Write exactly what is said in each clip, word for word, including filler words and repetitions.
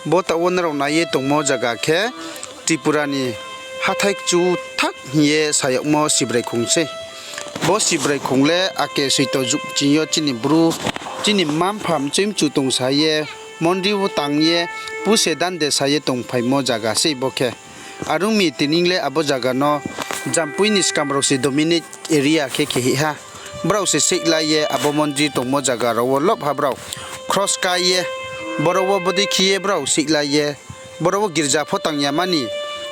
Bo taoh wo nrao nai ye tongmo zaga khe Tripura ni hathái kchu thak hing ye sa yagmo Sibrai khong sei. Bo Sibrai khong le ake soito jug ching yo chini Bru, chini mma-mpha mchoi mchu tongsa ye, mondri wo tang ye, puse dande sa ye tongphaimo zaga sei bo khe. Are ong mi tini le abo zaga no Jampui ni skam rao se dominate area khe khe hih ha. Brao se seihlai ye abo mondri tongmo zaga rao wo lobha brao cross kai ye, boro wo bodei khe ye brao seihlai ye, boro wo girza pho tang ya mani,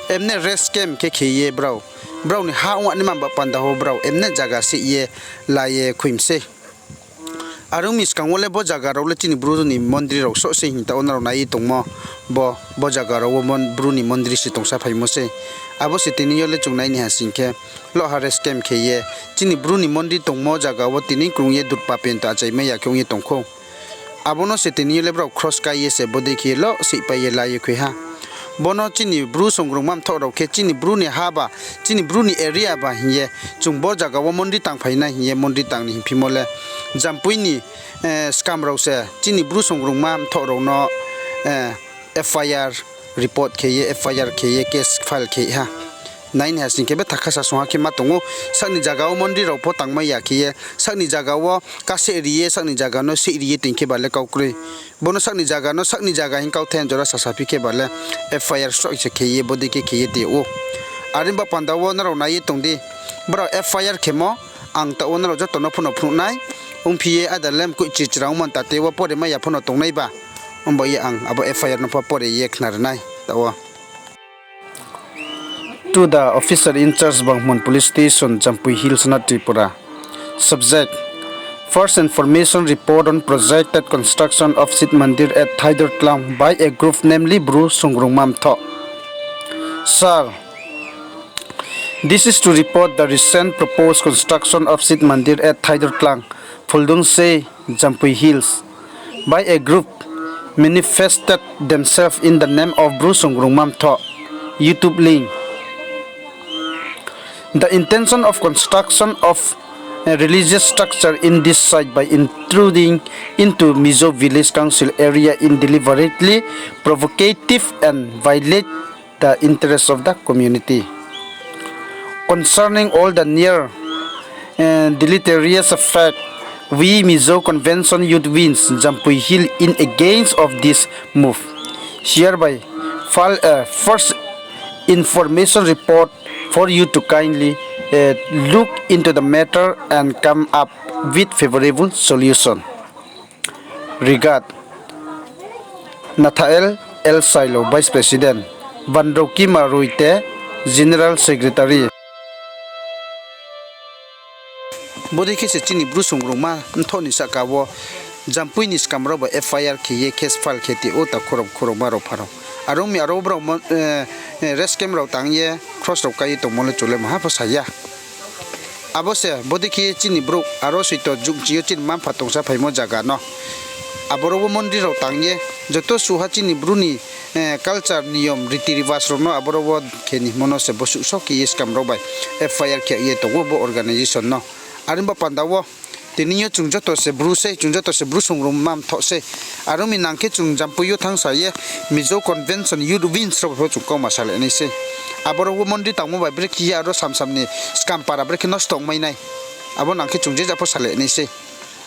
emne rest camp khe khe ye brao, brao ni ha ong naima ba panda wo brao emne zaga seih ye la ye khui mi sei. Are ong mi skang wo le bo zaga rao le chini Bru ni mondri rao sroh sei hing taoh wo nrao nai ye tongmo, bo, bo zaga rao wo mon-, Bru ni mondri se tongsa phaimo sei. Abo se tini yo le chung nai ni ha sing khe, loha rest camp khe ye, chini Bru ni mondri tongmo zaga wo tini krung ye durpa pento achaimai ya khe ong ye tong khou. Abo no se tini yo le brao cross kai ye se bodei khe ye lo seihpai ye la ye khui ha. Bo no chini Bru songrungma mthoh rao khe chini Bru ni ha ba, chini Bru ni area ba hing ye, chung bo zaga wo mondri tangphai nai hing ye mondri tang ni hingphimo le, Jampui ni, eh, skam rao se chini Bru songrungma mthoh rao no, eh, F I R report khe ye, F I R khe ye, case file khe ha. Nai ni ha sing khe betha kha sasung ha khe ma tong ou, sak ni zaga wo mondri rao pho tangmai ya khe ye, sak ni zaga wo kaseh ri ye, sak ni zaga no seih ri ye toing khe ba le kau kroi. Bo no sak ni zaga no sak ni zaga hing kau the jora sasaphi khe ba le F I R sroh se khe ye bodei khe khe ye tong ou. Are ba panda wo nrao nai ye tong di, brao F I R khemo, ang taoh wo nrao joto no pho no phnuh nai, ongphi ye ada le mkoih chi chrang man tate wo pore mai ya pho no tongnai ba, ongba ye ang abo F I R no pho pore ye khna ri nai taoh wo. To the officer in charge, Banghmon Police Station, Jampui Hills, South Tripura. Subject: First information report on projected construction of Shiv Mandir at Thaidurtlang by a group namely Bru Songrungma Mthoh. Sir, this is to report the recent proposed construction of Shiv Mandir at Thaidurtlang, Phuldungsei, Jampui Hills, by a group manifested themselves in the name of Bru Songrungma Mthoh YouTube link. The intention of construction of a religious structure in this site by intruding into Mizo village council area in deliberately provocative and violate the interests of the community. Concerning all the near and deleterious effect, we Mizo Convention Youth Wings Jampui Hill in against of this move hereby file a first information report for you to kindly, uh, look into the matter and come up with favorable solution. Regard, Nathael L Sailo, Vice President, Banrokima Roite, General Secretary. Bodei khe se chini Bru Songrungma Mthoh ni sahka wo Jampui ni skam rao ba F I R khe ye case file khe tong ou, takhu rao, khurao, ma rao, pha rao. Are ong mi aro brao mo, eh, eh, rest camp rao tang ye, cross rao kai ye tongmo le chung le maha pho sa ya. Abo se bodei khe ye chini brouh aro soito jug ching yo chini mma-mpha tongsa phaimo zaga no, aboro wo mondri rao tang ye, joto suha chini Bru ni, eh, culture, niyom, riti ribas rao no aboro wo khe ni hingmo no se bo suh so khe ye skam rao bai F I R khe ye tong ou bo organization no. Are ba panda wo tini yo chung joto se Bru sei, chung joto se Bru Songrungma Mthoh sei. Are ong mi nang khe chung Jampui yo thanngsa ye Mizo Convention Youth Wings rao bai pho chung kauma salai nai sei. Aboro wo mondri tangmo bai brekhe ye aro samsam ni skam para brekhe nosto ongmai nai. Abo nang khe chung je ja pho salai nai sei.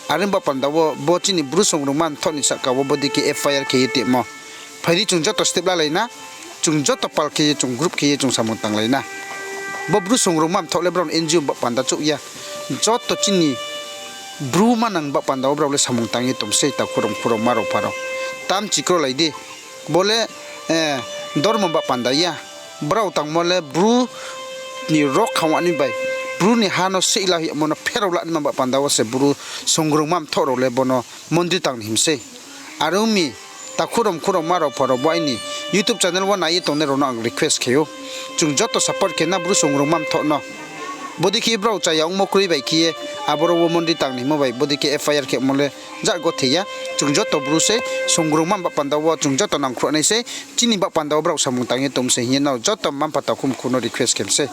Are ba panda wo bo chini Bru Songrungma Mthoh ni sahka wo bodei khe F I R khe ye tongmo. Phai di chung joto step lalai na, chung joto pal khe ye, chung group khe ye, chung samung tanglai na. Bo Bru Songrungma Mthoh le brao ni N G O ba panda chouh ya. Joto chini Bru manang ba panda wo brao le samung tang ye tong sei, takhu rao, khurao, ma rao, pha rao. Tam chikro lai di. Bo le, eh, dormo ba panda ya. Brao tangmo le Bru ni rok kha wani bai, Bru ni ha no seih la hoih yagmo no pherao la naima ba panda wo se Bru Songrungma Mthoh rao le bo no mondri tang ni him sei. Are ong mi, takhu rao, khurao, ma rao, pha rao, bo aini YouTube channel wo nai ye tongnai rao no ang request khe ou. Chung joto support khe na Bru Songrungma Mthoh no. Bodei khe brao chaya ongmo kroi bai khe ye, aboro wo mondri tang ni hingmo bai bodei khe F I R khemo le jat gothe ya. Chung joto Bru sei, Songrungma ba panda wo chung joto nangkhruh nai sei, chini ba panda wo brao samung tang ye tong sei hing ye nrao joto mma-mpha takhu mkhu no request khe mi sei.